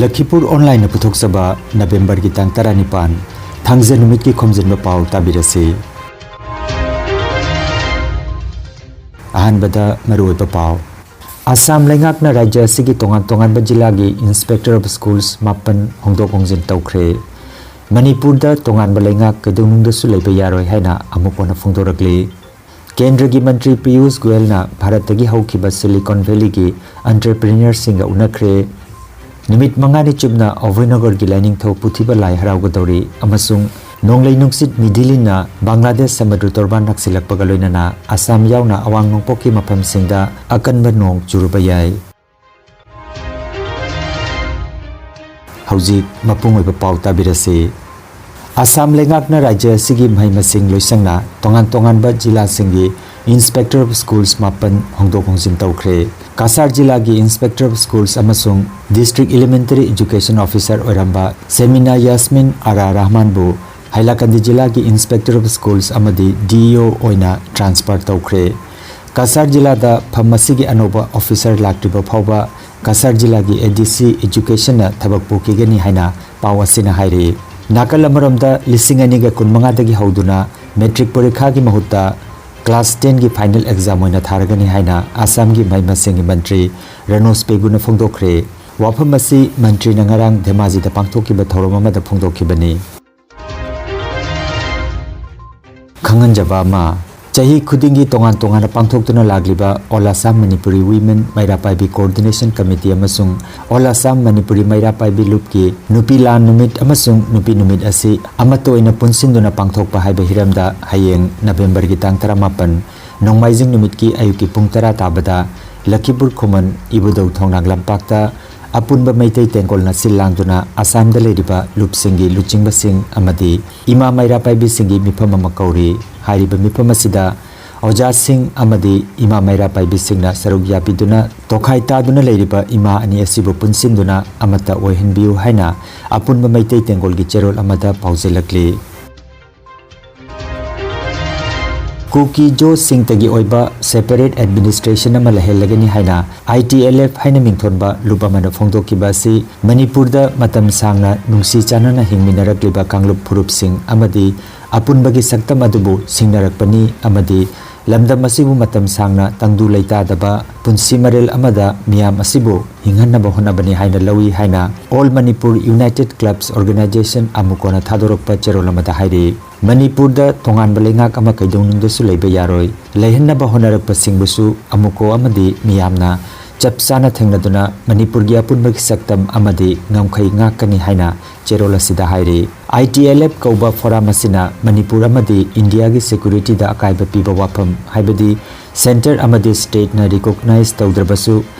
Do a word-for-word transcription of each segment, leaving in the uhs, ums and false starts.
ꯂꯈꯤꯄꯨꯔ ꯑꯣꯟꯂꯥꯏꯟꯅ ꯄꯨꯊꯣꯛꯆꯕ ꯅꯕꯦꯝꯕꯔꯒꯤ ꯇꯥꯡ ꯇꯔꯥꯅꯤꯄꯥꯟ, ꯊꯥꯡꯖ ꯅꯨꯃꯤꯠꯀꯤ ꯈꯣꯝꯖꯤꯟꯕ ꯄꯥꯎ ꯇꯥꯕꯤꯔꯁꯤ꯫ ꯑꯍꯥꯟꯕꯗ ꯃꯔꯨꯑꯣꯏꯕ ꯄꯥꯎ꯫ ꯑꯁꯥꯝ ꯂꯩꯉꯥꯛꯅ ꯔꯥꯖ꯭ꯌ ꯑꯁꯤꯒꯤ ꯇꯣꯉꯥꯟ ꯇꯣꯉꯥꯟꯕ ꯖꯤꯂꯥꯒꯤ Inspector of Schools ꯃꯥꯄꯟ ꯍꯣꯡꯗꯣꯛ ꯍꯣꯡꯖꯤꯟ ꯇꯧꯈ꯭ꯔꯦ꯫ ꯃꯅꯤꯄꯨꯔꯗ ꯇꯣꯉꯥꯟꯕ ꯂꯩꯉꯥꯛ ꯀꯩꯗꯧꯅꯨꯡꯗꯁꯨ ꯂꯩꯕ ꯌꯥꯔꯣꯏ ꯍꯥꯏꯅ ꯑꯃꯨꯛ ꯍꯟꯅ ꯐꯣꯡꯗꯣꯔꯛꯂꯤ꯫ ꯀꯦꯟꯗ꯭ꯔꯒꯤ ꯃꯟꯇ꯭ꯔꯤ ꯄꯤꯌꯨꯁ ꯒꯣꯌꯦꯜꯅ ꯚꯥꯔꯠꯇꯒꯤ ꯍꯧꯈꯤꯕ Silicon Valleyꯒꯤ entrepreneurꯁꯤꯡꯒ ꯎꯅꯈ꯭ꯔꯦ꯫ ꯅꯨꯃꯤꯠ ꯃꯉꯥꯅꯤ ꯆꯨꯞꯅ ꯑꯚꯣꯏꯅꯒꯔꯒꯤ ꯂꯥꯏꯅꯤꯡꯊꯧ ꯄꯨꯊꯤꯕ ꯂꯥꯏ ꯍꯔꯥꯎꯒꯗꯧꯔꯤ ꯑꯃꯁꯨꯡ ꯅꯣꯡꯂꯩ ꯅꯨꯡꯁꯤꯠ ꯃꯤꯗꯤꯂꯤꯟꯅ ꯕꯪꯒ꯭ꯂꯥꯗꯦꯁ ꯁꯃꯨꯗ꯭ꯔ ꯇꯣꯔꯕꯥꯟ ꯅꯛꯁꯤꯜꯂꯛꯄꯒ ꯂꯣꯏꯅꯅ ꯑꯁꯥꯝ ꯌꯥꯎꯅ ꯑꯋꯥꯡ ꯅꯣꯡꯄꯣꯛꯀꯤ ꯃꯐꯝꯁꯤꯡꯗ ꯑꯀꯟꯕ ꯅꯣꯡ ꯆꯨꯔꯨꯕ ꯌꯥꯏ꯫ ꯍꯧꯖꯤꯛ ꯃꯄꯨꯡ ꯑꯣꯏꯕ ꯄꯥꯎ ꯇꯥꯕꯤꯔꯁꯤ꯫ ꯑꯁꯥꯝ ꯂꯩꯉꯥꯛꯅ ꯔꯥꯖ꯭ꯌ ꯑꯁꯤꯒꯤ ꯃꯍꯩ ꯃꯁꯤꯡ ꯂꯣꯏꯁꯪꯅ ꯇꯣꯉꯥꯟ ꯇꯣꯉꯥꯟꯕ ꯖꯤꯂꯥꯁꯤꯡꯒꯤ Inspector of Schools ꯃꯥꯄꯟ ꯍꯣꯡꯗꯣꯛ ꯍꯣꯡꯖꯤꯟ ꯇꯧꯈ꯭ꯔꯦ꯫ ꯀꯁꯥꯔ ꯖꯤꯂꯥꯒꯤ Inspector of Schools ꯑꯃꯁꯨꯡ District Elementary Education Officer ꯑꯣꯏꯔꯝꯕ ꯁꯦꯃꯤꯅꯥ ꯌꯥꯁꯃꯤꯟ ꯑꯥꯔꯥ ꯔꯍꯃꯥꯟꯕꯨ ꯍꯥꯏꯂꯥꯀꯟꯗꯤ ꯖꯤꯂꯥꯒꯤ Inspector of Schools ꯑꯃꯗꯤ D E O ꯑꯣꯏꯅ transfer ꯇꯧꯈ꯭ꯔꯦ꯫ ꯀꯁꯥꯔ ꯖꯤꯂꯥꯗ ꯐꯝ ꯑꯁꯤꯒꯤ ꯑꯅꯧꯕ officer ꯂꯥꯛꯇ꯭ꯔꯤꯕ ꯐꯥꯎꯕ ꯀꯁꯥꯔ ꯖꯤꯂꯥꯒꯤ A D C Educationꯅ ꯊꯕꯛ ꯄꯨꯈꯤꯒꯅꯤ ꯍꯥꯏꯅ ꯄꯥꯎ ꯑꯁꯤꯅ ꯍꯥꯏꯔꯤ꯫ ꯅꯥꯀꯜ ꯑꯃꯔꯣꯝꯗ, ꯂꯤꯁꯤꯡ ꯑꯅꯤꯒ ꯀꯨꯟꯃꯉꯥꯗꯒꯤ ꯍꯧꯗꯨꯅ matric ꯄꯔꯤꯈꯥꯒꯤ ꯃꯍꯨꯠꯇ class tenꯒꯤ final exam ꯑꯣꯏꯅ ꯊꯥꯔꯒꯅꯤ ꯍꯥꯏꯅ ꯑꯁꯥꯝꯒꯤ ꯃꯍꯩ ꯃꯁꯤꯡꯒꯤ ꯃꯟꯇ꯭ꯔꯤ ꯔꯅꯣꯖ ꯄꯦꯒꯨꯅ ꯐꯣꯡꯗꯣꯛꯈ꯭ꯔꯦ꯫ ꯋꯥꯐꯝ ꯑꯁꯤ ꯃꯟꯇ꯭ꯔꯤꯅ ꯉꯔꯥꯡ ꯙꯦꯃꯥꯖꯤꯗ ꯄꯥꯡꯊꯣꯛꯈꯤꯕ ꯊꯧꯔꯝ ꯑꯃꯗ ꯐꯣꯡꯗꯣꯛꯈꯤꯕꯅꯤ꯫ ꯈꯪꯍꯟꯖꯕ ꯑꯃ, ꯆꯍꯤ ꯈꯨꯗꯤꯡꯒꯤ ꯇꯣꯉꯥꯟ ꯇꯣꯉꯥꯟꯅ ꯄꯥꯡꯊꯣꯛꯇꯨꯅ ꯂꯥꯛꯂꯤꯕ All Assam Manipuri Women ꯃꯩꯔꯥ ꯄꯥꯏꯕꯤ Coordination Committee ꯑꯃꯁꯨꯡ All Assam Manipuri ꯃꯩꯔꯥ ꯄꯥꯏꯕꯤ ꯂꯨꯞꯀꯤ ꯅꯨꯄꯤ ꯂꯥꯟ ꯅꯨꯃꯤꯠ ꯑꯃꯁꯨꯡ ꯅꯨꯄꯤ ꯅꯨꯃꯤꯠ ꯑꯁꯤ ꯑꯃꯠꯇ ꯑꯣꯏꯅ ꯄꯨꯟꯁꯤꯟꯗꯨꯅ ꯄꯥꯡꯊꯣꯛꯄ ꯍꯥꯏꯕ ꯍꯤꯔꯝꯗ ꯍꯌꯦꯡ ꯅꯕꯦꯝꯕꯔꯒꯤ ꯇꯥꯡ ꯇꯔꯥꯃꯥꯄꯟ, ꯅꯣꯡꯃꯥꯏꯖꯤꯡ ꯅꯨꯃꯤꯠꯀꯤ ꯑꯌꯨꯛꯀꯤ ꯄꯨꯡ ꯇꯔꯥ ꯇꯥꯕꯗ ꯂꯈꯤꯄꯨꯔ ꯈꯨꯃꯟ ꯏꯕꯨꯙꯧ ꯊꯣꯡꯅꯥꯡ ꯂꯝꯄꯥꯛꯇ ꯑꯄꯨꯟꯕ ꯃꯩꯇꯩ ꯇꯦꯡꯒꯣꯜꯅ ꯁꯤꯜ ꯂꯥꯡꯗꯨꯅ ꯑꯁꯥꯝꯗ ꯂꯩꯔꯤꯕ ꯂꯨꯞꯁꯤꯡꯒꯤ ꯂꯨꯆꯤꯡꯕꯁꯤꯡ ꯑꯃꯗꯤ ꯏꯃꯥ ꯃꯩꯔꯥ ꯄꯥꯏꯕꯤꯁꯤꯡꯒꯤ ꯃꯤꯐꯝ ꯑꯃ ꯀꯧꯔꯤ꯫ ꯍꯥꯏꯔꯤꯕ ꯃꯤꯐꯝ ꯑꯁꯤꯗ ꯑꯣꯖꯥꯁꯤꯡ ꯑꯃꯗꯤ ꯏꯃꯥ ꯃꯩꯔꯥ ꯄꯥꯏꯕꯤꯁꯤꯡꯅ ꯁꯔꯨꯛ ꯌꯥꯕꯤꯗꯨꯅ ꯇꯣꯈꯥꯏ ꯇꯥꯗꯨꯅ ꯂꯩꯔꯤꯕ ꯏꯃꯥ ꯑꯅꯤ ꯑꯁꯤꯕꯨ ꯄꯨꯟꯁꯤꯟꯗꯨꯅ ꯑꯃꯠꯇ ꯑꯣꯏꯍꯟꯕꯤꯌꯨ ꯍꯥꯏꯅ ꯑꯄꯨꯟꯕ ꯃꯩꯇꯩ ꯇꯦꯡꯒꯣꯜꯒꯤ ꯆꯦꯔꯣꯜ ꯑꯃꯗ ꯄꯥꯎꯖꯦꯜꯂꯛꯂꯤ꯫ ꯀꯨꯀꯤ ꯖꯣꯁꯤꯡꯇꯒꯤ ꯑꯣꯏꯕ separate administration ꯑꯃ ꯂꯩꯍꯜꯂꯒꯅꯤ ꯍꯥꯏꯅ I T L F ꯍꯥꯏꯅ ꯃꯤꯡꯊꯣꯟꯕ ꯂꯨꯞ ꯑꯃꯅ ꯐꯣꯡꯗꯣꯛꯈꯤꯕ ꯑꯁꯤ ꯃꯅꯤꯄꯨꯔꯗ ꯃꯇꯝ ꯁꯥꯡꯅ ꯅꯨꯡꯁꯤ ꯆꯥꯟꯅꯅ ꯍꯤꯡꯃꯤꯟꯅꯔꯛꯂꯤꯕ ꯀꯥꯡꯂꯨꯞ ꯐꯨꯔꯨꯞꯁꯤꯡ ꯑꯃꯗꯤ ꯑꯄꯨꯟꯕꯒꯤ ꯁꯛꯇꯝ ꯑꯗꯨꯕꯨ ꯁꯤꯡꯅꯔꯛꯄꯅꯤ ꯑꯃꯗꯤ ꯂꯝꯗꯝ ꯑꯁꯤꯕꯨ ꯃꯇꯝ ꯁꯥꯡꯅ ꯇꯪꯗꯨ ꯂꯩꯇꯥꯗꯕ ꯄꯨꯟꯁꯤ ꯃꯔꯦꯜ ꯑꯃꯗ ꯃꯤꯌꯥꯝ ꯑꯁꯤꯕꯨ ꯍꯤꯡꯍꯟꯅꯕ ꯍꯣꯠꯅꯕꯅꯤ ꯍꯥꯏꯅ ꯂꯧꯏ ꯍꯥꯏꯅ All Manipur United Clubs Organization, ꯑꯃꯨꯀꯣꯅ ꯊꯥꯗꯣꯔꯛꯄ ꯆꯦꯔꯣꯜ ꯑꯃꯗ ꯍꯥꯏꯔꯤ꯫ ꯃꯅꯤꯄꯨꯔꯗ ꯇꯣꯉꯥꯟꯕ ꯂꯩꯉꯥꯛ ꯑꯃ ꯀꯩꯗꯧꯅꯨꯡꯗꯁꯨ ꯂꯩꯕ ꯌꯥꯔꯣꯏ꯫ ꯂꯩꯍꯟꯅꯕ ꯍꯣꯠꯅꯔꯛꯄꯁꯤꯡꯕꯨꯁꯨ ꯑꯃꯨꯀꯣ ꯑꯃꯗꯤ ꯃꯤꯌꯥꯝꯅ ꯆꯞ ꯆꯥꯅ ꯊꯦꯡꯅꯗꯨꯅ ꯃꯅꯤꯄꯨꯔꯒꯤ ꯑꯄꯨꯟꯕꯒꯤ ꯁꯛꯇꯝ ꯑꯃꯗꯤ ꯉꯝꯈꯩ ꯉꯥꯛꯀꯅꯤ ꯍꯥꯏꯅ ꯆꯦꯔꯣꯜ ꯑꯁꯤꯗ ꯍꯥꯏꯔꯤ꯫ I T L F ꯀꯧꯕ ꯐꯣꯔꯝ ꯑꯁꯤꯅ ꯃꯅꯤꯄꯨꯔ ꯑꯃꯗꯤ ꯏꯟꯗꯤꯌꯥꯒꯤ security ꯗ ꯑꯀꯥꯏꯕ ꯄꯤꯕ ꯋꯥꯐꯝ, ꯍꯥꯏꯕꯗꯤ centre ꯑꯃꯗꯤ state ꯅ recognize ꯇꯧꯗ꯭ꯔꯕꯁꯨ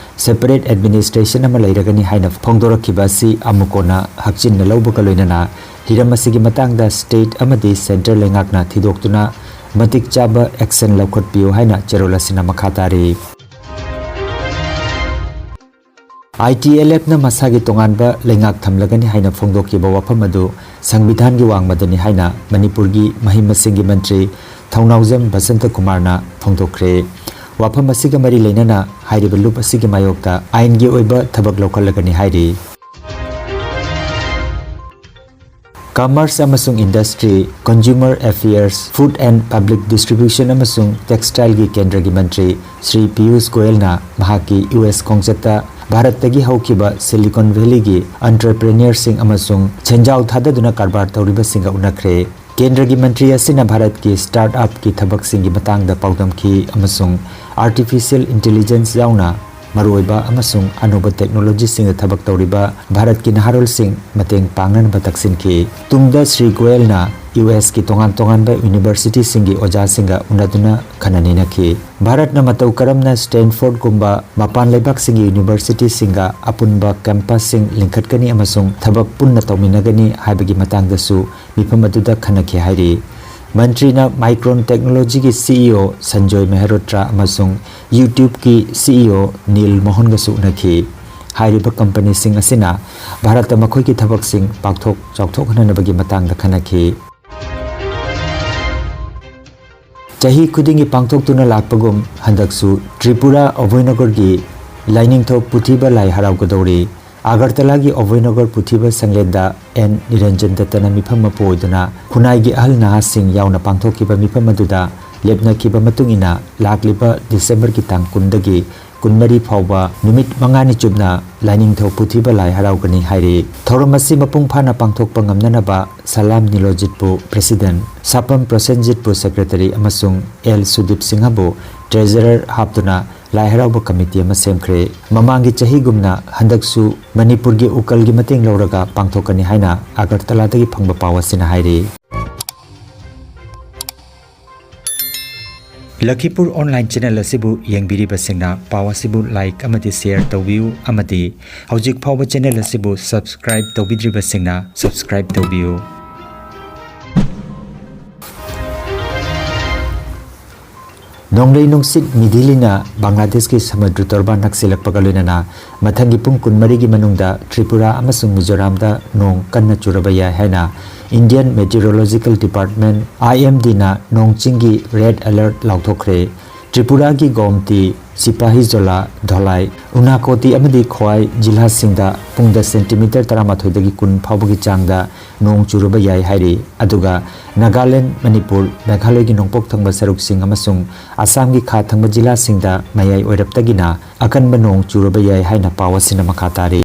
separate administration ꯑꯃ ꯂꯩꯔꯒꯅꯤ ꯍꯥꯏꯅ ꯐꯣꯡꯗꯣꯔꯛꯈꯤꯕ ꯑꯁꯤ ꯑꯃꯨꯀꯣꯅ ꯍꯛꯆꯤꯟꯅ ꯂꯧꯕꯒ ꯂꯣꯏꯅꯅ ꯍꯤꯔꯝ ꯑꯁꯤꯒꯤ ꯃꯇꯥꯡꯗ state ꯑꯃꯗꯤ centre ꯂꯩꯉꯥꯛꯅ ꯊꯤꯗꯣꯛꯇꯨꯅ ꯃꯇꯤꯛ ꯆꯥꯕ action ꯂꯧꯈꯠꯄꯤꯌꯨ ꯍꯥꯏꯅ ꯆꯦꯔꯣꯜ ꯑꯁꯤꯅ ꯃꯈꯥ ꯇꯥꯔꯤ꯫ I T L F ꯅ ꯃꯁꯥꯒꯤ ꯇꯣꯉꯥꯟꯕ ꯂꯩꯉꯥꯛ ꯊꯝꯂꯒꯅꯤ ꯍꯥꯏꯅ ꯐꯣꯡꯗꯣꯛꯈꯤꯕ ꯋꯥꯐꯝ ꯑꯗꯨ ꯁꯪꯕꯤꯙꯥꯟꯒꯤ ꯋꯥꯡꯃꯗꯅꯤ ꯍꯥꯏꯅ ꯃꯅꯤꯄꯨꯔꯒꯤ ꯃꯍꯩ ꯃꯁꯤꯡꯒꯤ ꯃꯟꯇ꯭ꯔꯤ ꯊꯧꯅꯥꯎꯖꯝ ꯕꯁꯟꯇ ꯀꯨꯃꯥꯔꯅ ꯐꯣꯡꯗꯣꯛꯈ꯭ꯔꯦ꯫ ꯋꯥꯐꯝ ꯑꯁꯤꯒ ꯃꯔꯤ ꯂꯩꯅꯅ ꯍꯥꯏꯔꯤꯕ ꯂꯨꯞ ꯑꯁꯤꯒꯤ ꯃꯥꯌꯣꯛꯇ ꯑꯥꯏꯟꯒꯤ ꯑꯣꯏꯕ ꯊꯕꯛ ꯂꯧꯈꯠꯂꯒꯅꯤ ꯍꯥꯏꯔꯤ꯫ Commerce ꯑꯃꯁꯨꯡ Industry, Consumer Affairs, Food and Public Distribution ꯑꯃꯁꯨꯡ Textile ꯒꯤ ꯀꯦꯟꯗ꯭ꯔꯒꯤ ꯃꯟꯇ꯭ꯔꯤ ꯁ꯭ꯔꯤ ꯄꯤꯌꯨꯁ ꯒꯣꯌꯜꯅ ꯃꯍꯥꯛꯀꯤ U S ꯈꯣꯡꯆꯠꯇ ꯚꯥꯔꯠꯇꯒꯤ ꯍꯧꯈꯤꯕ Silicon Valley ꯒꯤ entrepreneur ꯁꯤꯡ ꯑꯃꯁꯨꯡ ꯁꯦꯟꯖꯥꯎ ꯊꯥꯗꯗꯨꯅ ꯀꯔꯕꯥꯔ ꯇꯧꯔꯤꯕꯁꯤꯡꯒ ꯎꯅꯈ꯭ꯔꯦ꯫ ꯀꯦꯟꯗ꯭ꯔꯒꯤ ꯃꯟꯇ꯭ꯔꯤ ꯑꯁꯤꯅ ꯚꯥꯔꯠꯀꯤ startup ꯀꯤ ꯊꯕꯛꯁꯤꯡꯒꯤ ꯃꯇꯥꯡꯗ ꯄꯥꯎꯗꯝꯈꯤ ꯑꯃꯁꯨꯡ artificial intelligence ꯌꯥꯎꯅ ꯃꯔꯨꯑꯣꯏꯕ ꯑꯃꯁꯨꯡ ꯑꯅꯧꯕ technology ꯁꯤꯡꯗ ꯊꯕꯛ ꯇꯧꯔꯤꯕ ꯚꯥꯔꯠꯀꯤ ꯅꯍꯥꯔꯣꯜꯁꯤꯡ ꯃꯇꯦꯡ ꯄꯥꯡꯅꯅꯕ ꯇꯛꯁꯤꯟꯈꯤ꯫ ꯇꯨꯡꯗ ꯁ꯭ꯔꯤ ꯒꯣꯌꯜꯅ U S ꯀꯤ ꯇꯣꯉꯥꯟ ꯇꯣꯉꯥꯟꯕ university ꯁꯤꯡꯒꯤ ꯑꯣꯖꯥꯁꯤꯡꯒ ꯎꯅꯗꯨꯅ ꯈꯟꯅ ꯅꯩꯅꯈꯤ꯫ ꯚꯥꯔꯠꯅ ꯃꯇꯧ ꯀꯔꯝꯅ Stanford ꯒꯨꯝꯕ ꯃꯄꯥꯟ ꯂꯩꯕꯥꯛꯁꯤꯡꯒꯤ university ꯁꯤꯡꯒ ꯑꯄꯨꯟꯕ campus ꯁꯤꯡ ꯂꯤꯡꯈꯠꯀꯅꯤ ꯑꯃꯁꯨꯡ ꯊꯕꯛ ꯄꯨꯟꯅ ꯇꯧꯃꯤꯟꯅꯒꯅꯤ ꯍꯥꯏꯕꯒꯤ ꯃꯇꯥꯡꯗꯁꯨ ꯃꯤꯐꯝ ꯑꯗꯨꯗ ꯈꯟꯅꯈꯤ ꯍꯥꯏꯔꯤ꯫ ꯃꯟꯇ꯭ꯔꯤꯅ Micron Technology ꯒꯤ C E O ꯁꯟꯖꯣꯏ ꯃꯦꯍꯔꯣꯇ꯭ꯔꯥ ꯑꯃꯁꯨꯡ YouTube ꯀꯤ C E O ꯅꯤꯜ ꯃꯣꯍꯟꯒꯁꯨ ꯎꯅꯈꯤ꯫ ꯍꯥꯏꯔꯤꯕ company ꯁꯤꯡ ꯑꯁꯤꯅ ꯚꯥꯔꯠꯇ ꯃꯈꯣꯏꯒꯤ ꯊꯕꯛꯁꯤꯡ ꯄꯥꯛꯊꯣꯛ ꯆꯥꯎꯊꯣꯛꯍꯟꯅꯕꯒꯤ ꯃꯇꯥꯡꯗ ꯈꯟꯅꯈꯤ꯫ ꯆꯍꯤ ꯈꯨꯗꯤꯡꯒꯤ ꯄꯥꯡꯊꯣꯛꯇꯨꯅ ꯂꯥꯛꯄꯒꯨꯝ ꯍꯟꯗꯛꯁꯨ ꯇ꯭ꯔꯤꯄꯨꯔꯥ ꯑꯚꯣꯏꯅꯒꯔꯒꯤ ꯂꯥꯏꯅꯤꯡꯊꯧ ꯄꯨꯊꯤꯕ ꯂꯥꯏ ꯍꯔꯥꯎꯒꯗꯧꯔꯤ꯫ ꯑꯒꯔꯇꯂꯥꯒꯤ ꯑꯚꯣꯏꯅꯒꯔ ꯄꯨꯊꯤꯕ ꯁꯪꯂꯦꯟꯗ ꯑꯦꯟ ꯅꯤꯔꯟꯖꯟ ꯗꯠꯇꯅ ꯃꯤꯐꯝ ꯃꯄꯨ ꯑꯣꯏꯗꯨꯅ ꯈꯨꯟꯅꯥꯏꯒꯤ ꯑꯍꯜ ꯅꯍꯥꯁꯤꯡ ꯌꯥꯎꯅ ꯄꯥꯡꯊꯣꯛꯈꯤꯕ ꯃꯤꯐꯝ ꯑꯗꯨꯗ ꯂꯦꯞꯅꯈꯤꯕ ꯃꯇꯨꯡ ꯏꯟꯅ ꯂꯥꯛꯂꯤꯕ ꯗꯤꯁꯦꯝꯕꯔꯒꯤ ꯇꯥꯡ ꯀꯨꯟꯗꯒꯤ ꯀꯨꯟꯃꯔꯤ ꯐꯥꯎꯕ ꯅꯨꯃꯤꯠ ꯃꯉꯥꯅꯤ ꯆꯨꯞꯅ ꯂꯥꯏꯅꯤꯡꯊꯧ ꯄꯨꯊꯤꯕ ꯂꯥꯏ ꯍꯔꯥꯎꯒꯅꯤ ꯍꯥꯏꯔꯤ꯫ ꯊꯧꯔꯝ ꯑꯁꯤ ꯃꯄꯨꯡ ꯐꯥꯅ ꯄꯥꯡꯊꯣꯛꯄ ꯉꯝꯅꯅꯕ ꯁꯂꯥꯝ ꯅꯤꯂꯣꯖꯤꯠꯄꯨ ꯄ꯭ꯔꯦꯁꯤꯗꯦꯟꯠ, ꯁꯥꯄꯝ ꯄ꯭ꯔꯣꯁꯦꯟꯖꯤꯠꯄꯨ ꯁꯦꯀ꯭ꯔꯦꯇꯔꯤ ꯑꯃꯁꯨꯡ ꯑꯦꯜ ꯁꯨꯗꯤꯞ ꯁꯤꯡꯍꯕꯨ ꯇ꯭ꯔꯦꯖꯔꯔ ꯍꯥꯞꯇꯨꯅ ꯂꯥꯏ ꯍꯔꯥꯎꯕ ꯀꯃꯤꯇꯤ ꯑꯃ ꯁꯦꯝꯈ꯭ꯔꯦ꯫ ꯃꯃꯥꯡꯒꯤ ꯆꯍꯤꯒꯨꯝꯅ ꯍꯟꯗꯛꯁꯨ ꯃꯅꯤꯄꯨꯔꯒꯤ ꯎꯀꯜꯒꯤ ꯃꯇꯦꯡ ꯂꯧꯔꯒ ꯄꯥꯡꯊꯣꯛꯀꯅꯤ ꯍꯥꯏꯅ ꯑꯒꯔꯇꯂꯥꯗꯒꯤ ꯐꯪꯕ ꯄꯥꯎ ꯑꯁꯤꯅ ꯍꯥꯏꯔꯤ꯫ ꯂꯈꯤꯄꯨꯔ ꯑꯣꯟꯂꯥꯏꯟ ꯆꯦꯅꯦꯜ ꯑꯁꯤꯕꯨ ꯌꯦꯡꯕꯤꯔꯤꯕꯁꯤꯡꯅ ꯄꯥꯎ ꯑꯁꯤꯕꯨ ꯂꯥꯏꯛ ꯑꯃꯗꯤ ꯁꯦꯌꯔ ꯇꯧꯕꯤꯌꯨ ꯑꯃꯗꯤ ꯍꯧꯖꯤꯛ ꯐꯥꯎꯕ ꯆꯦꯅꯦꯜ ꯑꯁꯤꯕꯨ ꯁꯕꯁꯀ꯭ꯔꯥꯏꯕ ꯇꯧꯕꯤꯗ꯭ꯔꯤꯕꯁꯤꯡꯅ ꯁꯕꯁꯀ꯭ꯔꯥꯏꯕ ꯇꯧꯕꯤꯌꯨ꯫ ꯅꯣꯡꯂꯩ ꯅꯨꯡꯁꯤꯠ ꯃꯤꯗꯤꯂꯤꯅ ꯕꯪꯒ꯭ꯂꯥꯗꯦꯁꯀꯤ ꯁꯃꯨꯗ꯭ꯔ ꯇꯣꯔꯕꯥꯟ ꯅꯛꯁꯤꯜꯂꯛꯄꯒ ꯂꯣꯏꯅꯅ ꯃꯊꯪꯒꯤ ꯄꯨꯡ ꯀꯨꯟꯃꯔꯤꯒꯤ ꯃꯅꯨꯡꯗ ꯇ꯭ꯔꯤꯄꯨꯔꯥ ꯑꯃꯁꯨꯡ ꯃꯤꯖꯣꯔꯥꯝꯗ ꯅꯣꯡ ꯀꯟꯅ ꯆꯨꯔꯕ ꯌꯥꯏ ꯍꯥꯏꯅ Indian Meteorological Department, I M D ꯅ ꯅꯣꯡ ꯆꯤꯡꯒꯤ ꯔꯦꯗ ꯑꯦꯂꯔꯠ ꯂꯥꯎꯊꯣꯛꯈ꯭ꯔꯦ꯫ ꯇ꯭ꯔꯤꯄꯨꯔꯥꯒꯤ ꯒꯣꯝꯇꯤ, ꯁꯤꯄꯥꯍꯤꯖꯣꯂꯥ, ꯙꯣꯂꯥꯏ, ꯎꯅꯥꯀꯣꯇꯤ ꯑꯃꯗꯤ ꯈ꯭ꯋꯥꯏ ꯖꯤꯂꯥꯁꯤꯡꯗ ꯄꯨꯡꯗ ꯁꯦꯟꯇꯤꯃꯤꯇꯔ ꯇꯔꯥꯃꯥꯊꯣꯏꯗꯒꯤ ꯀꯨꯟ ꯐꯥꯎꯕꯒꯤ ꯆꯥꯡꯗ ꯅꯣꯡ ꯆꯨꯔꯕ ꯌꯥꯏ ꯍꯥꯏꯔꯤ꯫ ꯑꯗꯨꯒ ꯅꯥꯒꯥꯂꯦꯟ, ꯃꯅꯤꯄꯨꯔ, ꯃꯦꯘꯥꯂꯌꯒꯤ ꯅꯣꯡꯄꯣꯛ ꯊꯪꯕ ꯁꯔꯨꯛꯁꯤꯡ ꯑꯃꯁꯨꯡ ꯑꯁꯥꯝꯒꯤ ꯈꯥ ꯊꯪꯕ ꯖꯤꯂꯥꯁꯤꯡꯗ ꯃꯌꯥꯏ ꯑꯣꯏꯔꯞꯇꯒꯤꯅ ꯑꯀꯟꯕ ꯅꯣꯡ ꯆꯨꯔꯕ ꯌꯥꯏ ꯍꯥꯏꯅ ꯄꯥꯎ ꯑꯁꯤꯅ ꯃꯈꯥ ꯇꯥꯔꯤ꯫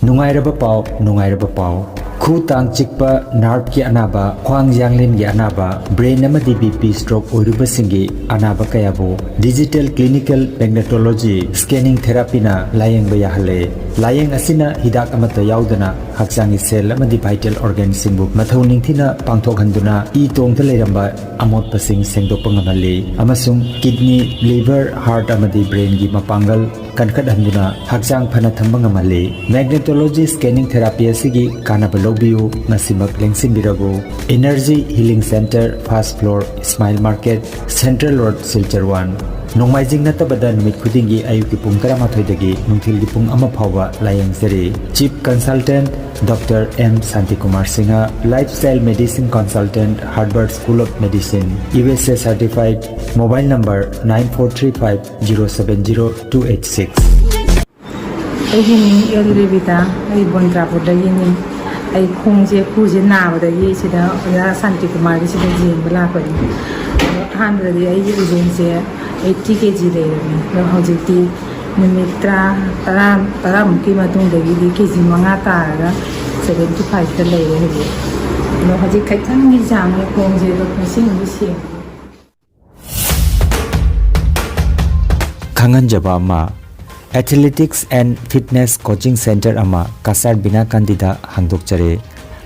ꯅꯨꯡꯉꯥꯏꯔꯕ ꯄꯥꯎ, ꯅꯨꯡꯉꯥꯏꯔꯕ ꯄꯥꯎ꯫ ꯈꯨ ꯇꯥꯡ ꯆꯤꯛꯄ, ꯅꯥꯔꯚꯀꯤ ꯑꯅꯥꯕ, ꯈ꯭ꯋꯥꯡ ꯌꯥꯡꯂꯦꯟꯒꯤ ꯑꯅꯥꯕ, ꯕ꯭ꯔꯦꯟ ꯑꯃꯗꯤ ꯕꯤ ꯄꯤ ꯁ꯭ꯇ꯭ꯔꯣꯛ ꯑꯣꯏꯔꯨꯕꯁꯤꯡꯒꯤ ꯑꯅꯥꯕ ꯀꯌꯥꯕꯨ ꯗꯤꯖꯤꯇꯦꯜ ꯀ꯭ꯂꯤꯅꯤꯀꯦꯜ ꯃꯦꯒꯅꯦꯇꯣꯂꯣꯖꯤ ꯁ꯭ꯀꯦꯅꯤꯡ ꯊꯦꯔꯥꯄꯤꯅ ꯂꯥꯌꯦꯡꯕ ꯌꯥꯍꯜꯂꯦ꯫ ꯂꯥꯌꯦꯡ ꯑꯁꯤꯅ ꯍꯤꯗꯥꯛ ꯑꯃꯠꯇ ꯌꯥꯎꯗꯅ ꯍꯛꯆꯥꯡꯒꯤ ꯁꯦꯜ ꯑꯃꯗꯤ ꯚꯥꯏꯇꯦꯜ ꯑꯣꯔꯒꯥꯟꯁꯤꯡꯕꯨ ꯃꯊꯧ ꯅꯤꯡꯊꯤꯅ ꯄꯥꯡꯊꯣꯛꯍꯟꯗꯨꯅ ꯏ ꯇꯣꯡꯗ ꯂꯩꯔꯝꯕ ꯑꯃꯣꯠꯄꯁꯤꯡ ꯁꯦꯡꯗꯣꯛꯄ ꯉꯝꯍꯜꯂꯤ ꯑꯃꯁꯨꯡ ꯀꯤꯗꯅꯤ, ꯂꯤꯚꯔ, ꯍꯥꯔꯠ ꯑꯃꯗꯤ ꯕ꯭ꯔꯦꯟꯒꯤ ꯃꯄꯥꯡꯒꯜ ꯀꯟꯈꯠꯍꯟꯗꯨꯅ ꯍꯛꯆꯥꯡ ꯐꯅ ꯊꯝꯕ ꯉꯝꯍꯜꯂꯤ꯫ ꯃꯦꯒꯅꯦꯇꯣꯂꯣꯖꯤ ꯁ꯭ꯀꯦꯅꯤꯡ ꯊꯦꯔꯥꯄꯤ ꯑꯁꯤꯒꯤ ꯀꯥꯟꯅꯕ ꯂꯧꯕꯤꯌꯨ, ꯉꯁꯤꯃꯛ ꯂꯦꯡꯁꯤꯟꯕꯤꯔꯒꯨ꯫ Energy Healing Centre, first floor, Smile Market, Central Road, Silchar one꯫ ꯅꯣꯡꯃꯥꯏꯖꯤꯡ ꯅꯠꯇꯕꯗ ꯅꯨꯃꯤꯠ ꯈꯨꯗꯤꯡꯒꯤ ꯑꯌꯨꯛꯀꯤ ꯄꯨꯡ ꯇꯔꯥꯃꯥꯊꯣꯏꯗꯒꯤ ꯅꯨꯡꯊꯤꯜꯒꯤ ꯄꯨꯡ ꯑꯃ ꯐꯥꯎꯕ ꯂꯥꯌꯦꯡꯖꯔꯤ꯫ Chief Consultant Doctor M Shantikumar Singha, Lifestyle Medicine Consultant, Harvard School of Medicine, U S A certified, mobile number nine four three five zero seven zero two eight six. ꯑꯩꯒꯤ ꯃꯤꯡ ꯑꯦꯜ ꯔꯦꯕꯤꯇꯥ, ꯑꯩ ꯕꯣꯟꯇ꯭ꯔꯥꯄꯨꯔꯗꯒꯤꯅꯤ꯫ ꯑꯩ ꯈꯣꯡꯁꯦ, ꯈꯨꯁꯦ ꯅꯥꯕꯗꯒꯤ ꯁꯤꯗ ꯑꯣꯖꯥ ꯁꯥꯟꯇꯤꯀꯨꯃꯥꯔꯒꯤ ꯁꯤꯗ ꯌꯦꯡꯕ ꯂꯥꯛꯄꯅꯤ꯫ ꯑꯗꯣ ꯑꯍꯥꯟꯕꯗꯗꯤ ꯑꯩꯒꯤ ꯎꯖꯦꯡꯁꯦ eighty K G ꯂꯩꯔꯝꯃꯤ, ꯑꯗꯣ ꯍꯧꯖꯤꯛꯇꯤ ꯅꯨꯃꯤꯠ ꯇꯔꯥ, ꯇꯔꯥ, ꯇꯔꯥꯃꯨꯛꯀꯤ ꯃꯇꯨꯡꯗꯒꯤꯗꯤ K G ꯃꯉꯥ ꯇꯥꯔꯒ seventy fiveꯇ ꯂꯩꯔꯦ ꯍꯧꯖꯤꯛ꯫ ꯑꯗꯣ ꯍꯧꯖꯤꯛ ꯈꯤꯇꯪꯗꯤ ꯆꯥꯡꯉꯦ ꯈꯣꯡꯁꯦ, ꯑꯗꯣ ꯉꯁꯤꯃꯗꯤ ꯁꯦꯡꯉꯦ꯫ ꯈꯪꯍꯟꯖꯕ ꯑꯃ, Athletics and Fitness Coaching Center ꯑꯃ ꯀꯁꯥꯔ ꯕꯤꯅꯥꯀꯥꯟꯗꯤꯗ ꯍꯥꯡꯗꯣꯛꯆꯔꯦ꯫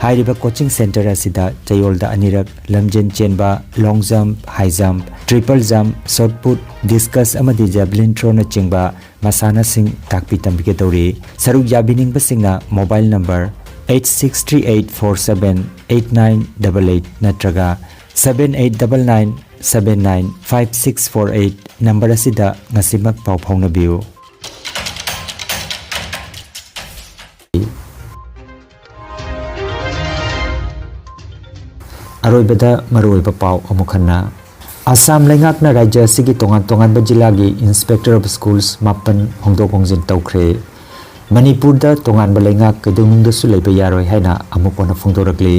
ꯍꯥꯏꯔꯤꯕ coaching center ꯑꯁꯤꯗ ꯆꯌꯣꯜꯗ ꯑꯅꯤꯔꯛ ꯂꯝꯖꯦꯟ ꯆꯦꯟꯕ, long jump, high jump, triple jump, shot put, discus ꯑꯃꯗꯤ javelin throwꯅꯆꯤꯡꯕ ꯃꯁꯥꯟꯅꯁꯤꯡ ꯇꯥꯛꯄꯤ ꯇꯝꯕꯤꯒꯗꯧꯔꯤ꯫ ꯁꯔꯨꯛ ꯌꯥꯕꯤꯅꯤꯡꯕꯁꯤꯡꯅ mobile number eight six three eight four seven eight nine double eight ꯅꯠꯇ꯭ꯔꯒ seven eight double nine seven nine five six four eight number ꯑꯁꯤꯗ ꯉꯁꯤꯃꯛ ꯄꯥꯎ ꯐꯥꯎꯅꯕꯤꯌꯨ꯫ ꯑꯔꯣꯏꯕꯗ ꯃꯔꯨꯑꯣꯏꯕ ꯄꯥꯎ ꯑꯃꯨꯛ ꯍꯟꯅ꯫ ꯑꯁꯥꯝ ꯂꯩꯉꯥꯛꯅ ꯔꯥꯖ꯭ꯌ ꯑꯁꯤꯒꯤ ꯇꯣꯉꯥꯟ ꯇꯣꯉꯥꯟꯕ ꯖꯤꯂꯥꯒꯤ Inspector of Schools ꯃꯥꯄꯟ ꯍꯣꯡꯗꯣꯛ ꯍꯣꯡꯖꯤꯟ ꯇꯧꯈ꯭ꯔꯦ꯫ ꯃꯅꯤꯄꯨꯔꯗ ꯇꯣꯉꯥꯟꯕ ꯂꯩꯉꯥꯛ ꯀꯩꯗꯧꯅꯨꯡꯗꯁꯨ ꯂꯩꯕ ꯌꯥꯔꯣꯏ ꯍꯥꯏꯅ ꯑꯃꯨꯛ ꯍꯟꯅ ꯐꯣꯡꯗꯣꯔꯛꯂꯤ꯫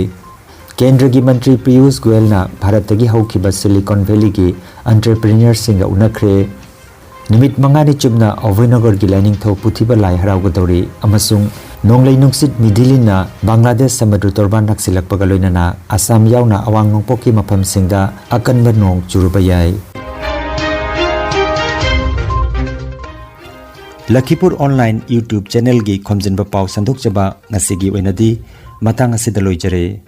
ꯀꯦꯟꯗ꯭ꯔꯒꯤ ꯃꯟꯇ꯭ꯔꯤ ꯄꯤꯌꯨꯁ ꯒꯣꯌꯦꯜꯅ ꯚꯥꯔꯠꯇꯒꯤ ꯍꯧꯈꯤꯕ Silicon Valleyꯒꯤ entrepreneurꯁꯤꯡꯒ ꯎꯅꯈ꯭ꯔꯦ꯫ ꯅꯨꯃꯤꯠ ꯃꯉꯥꯅꯤ ꯆꯨꯞꯅ ꯑꯚꯣꯏꯅꯒꯔꯒꯤ ꯂꯥꯏꯅꯤꯡꯊꯧ ꯄꯨꯊꯤꯕ ꯂꯥꯏ ꯍꯔꯥꯎꯒꯗꯧꯔꯤ ꯑꯃꯁꯨꯡ ꯅꯣꯡꯂꯩ ꯅꯨꯡꯁꯤꯠ ꯃꯤꯗꯤꯂꯤꯟꯅ ꯕꯪꯒ꯭ꯂꯥꯗꯦꯁ ꯁꯃꯨꯗ꯭ꯔ ꯇꯣꯔꯕꯥꯟ ꯅꯛꯁꯤꯜꯂꯛꯄꯒ ꯂꯣꯏꯅꯅ ꯑꯁꯥꯝ ꯌꯥꯎꯅ ꯑꯋꯥꯡ ꯅꯣꯡꯄꯣꯛꯀꯤ ꯃꯐꯝꯁꯤꯡꯗ ꯑꯀꯟꯕ ꯅꯣꯡ ꯆꯨꯔꯨꯕ ꯌꯥꯏ꯫ ꯂꯈꯤꯄꯨꯔ online YouTube channelꯒꯤ ꯈꯣꯝꯖꯤꯟꯕ ꯄꯥꯎ ꯁꯟꯗꯣꯛꯆꯕ ꯉꯁꯤꯒꯤ ꯑꯣꯏꯅꯗꯤ ꯃꯇꯥꯡ ꯑꯁꯤꯗ ꯂꯣꯏꯖꯔꯦ꯫